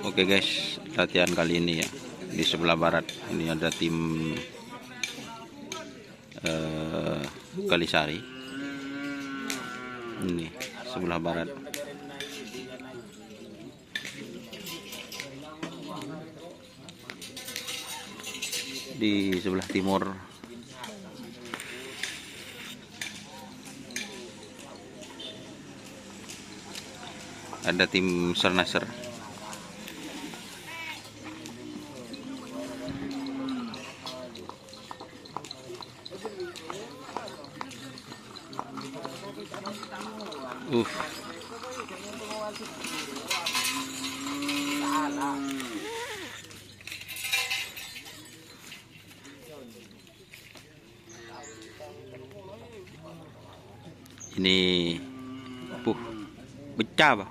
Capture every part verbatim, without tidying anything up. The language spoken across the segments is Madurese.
Oke guys, latihan kali ini ya di sebelah barat. Ini ada tim eh, Kalisari. Ini sebelah barat. Di sebelah timur ada tim Sernasr. Uh. Ini, puh, pecah, Pak.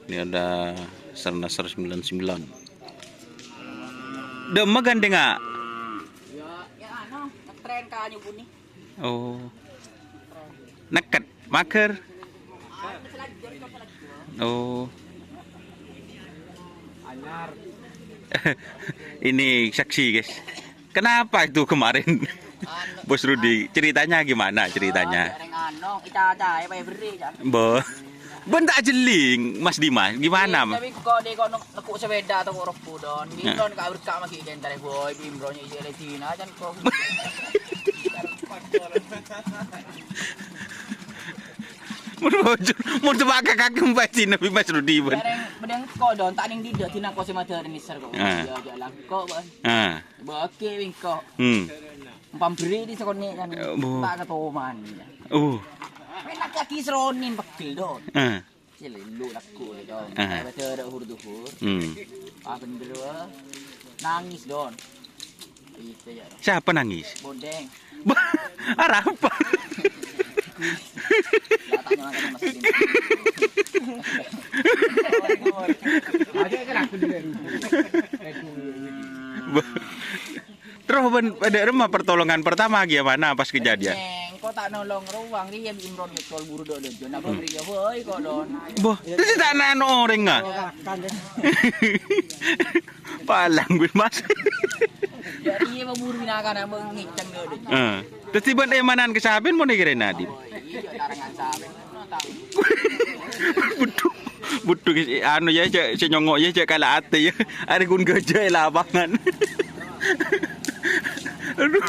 Ini ada Sernasr sembilan sembilan. Dâ' emma gandeng, ah? Ya, ya, anu, ngetren ka Nyubuni. Oh. Neket, mager. Oh. Ini saksi, guys. Kenapa itu kemarin? Anu, Bos Rudi, ceritanya gimana ceritanya? Areng anu, ica-ica, ya, paè berri', Cak. Bo. Bân ta' ajelling, Mas Dimas. Gimana, Mas? Tapi kok di kono nekuk sepeda atau kok robu, Don. Nah. Bimron ka berka' magi gentar, boy. Bimron isi le Cina, can kok. Mun bojur, mun tepake kake mbak Cina, bi Mas Rudi, bân. Areng, bedeng kok, Don. Tak ning didak, Cina kok sing madar niser kok. Ah. Iya, jalan kok, bân. Ah. Bagi wingko. Hmm. Umpam beri di sekolah kan. Eh, bu. Tak ketoman. Oh. Main laki-laki seronin pegel, Don. Eh. Celelu laku, Don. Eh. Ada ada hur-duhur. Hmm. Ah, bener, wah. Nangis, Don. Itu ya. Siapa nangis? Bondeng. Arapa? Lah, tanya makanya Mas Rin. Terus bân dâ' remma pertolongan pertama gimana pas kejadian? Engko' ta' nolong rowa, ri ya Imron nyettol buru dâ' dâjâ. Napa beri ya, boy, kok, Don? Boh, terus ta' nano orèng, ah? Palang, Bin, Mas. Ya, iya, mau buru binakan, apa ngiceng dâ' dâjâ. Eh. Terus tiba emanan ke saben mau negeri Nadim? Oh, iya, larangan saben. Buthu, buthu, anu ya, cek, sè nyongo' ya, cek kala ate ya. Arè gun gajah è lapangan. Aduh.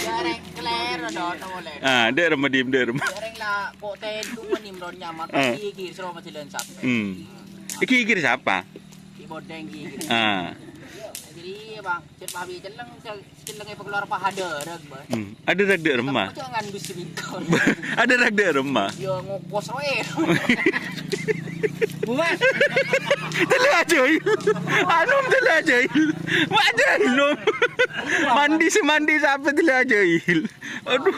Ya, rek, kler, ada, ada boleh. Ah, dâ' remma, Dim, dâ' remma. Ya, rek, lah, kok tentu menimbulnya, maka Eh. iki, seru sama jalan sampai. Hmm. Iki, iki siapa? Di bodeng iki. Ah. Jadi, Bang, cek pabi celeng, cek Cellengngè pakeluar paha dârâg, Bos. Hmm. Adâ' rèk dâ' remma. Tapi jangan bisa bingkong. Adâ' rèk dâ' remma. Ya, ngokos wae. Buas. Tella Jail. Anu, Tella Jail. Mak Jail, nom. Mandi sè mandi sapa Tella Jail. Aduh.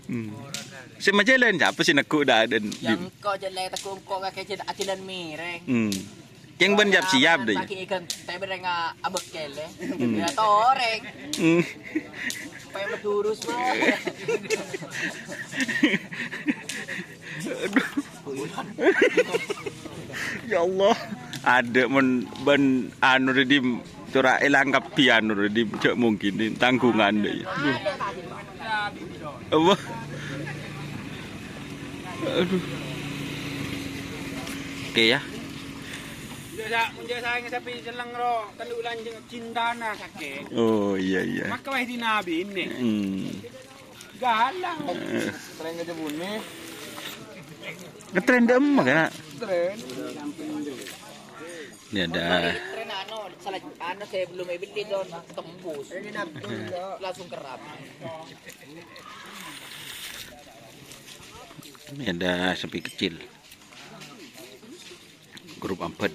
Hmm. Sè majâlân sapa sè neggu' dâ' dâ'. Yang kok jelek teggu' kok kakè jel-, ajelan mireng. Hmm. Kèng bân siap-siap dâ' iyâ. Pagi ikan, tapi mereka abek kele. Hmm. Ya toreng. Hmm. Supaya medurus, Bro. Aduh. Ya Allah. Adâ' mon bân anu dâ' Dim, cora' èlang kabbhi anu dâ' Dim, jhâ' mungkin, Dim, tanggungan dâ' iyâ. Aduh. Apa? Aduh. Oke ya. Jâ' sa-, mon jâ' saèng sapi celleng ro, tendu lanjeng cintana sakè'. Oh, iya, iya. Maka wae di Nabi ini. Hmm. Galang. Eh. Sering aja bunyi. Ngetren dâ' emma, kan? Tren. Ini ada. Tren anu, salah anu, saya belum beli, Don. Tembus. Langsung kerap. Ini ada sapi kecil. Grup empat.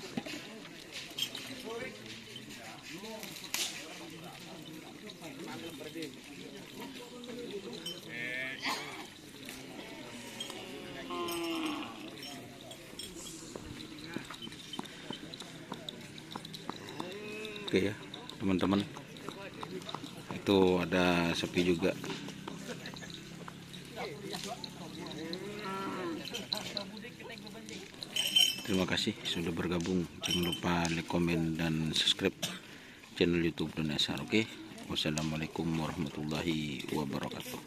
Oke ya, teman-teman. Tuh, ada sapi juga. Terima kasih sudah bergabung. Jangan lupa like, komen, dan subscribe channel YouTube Don Esar, oke? Wassalamualaikum warahmatullahi wabarakatuh.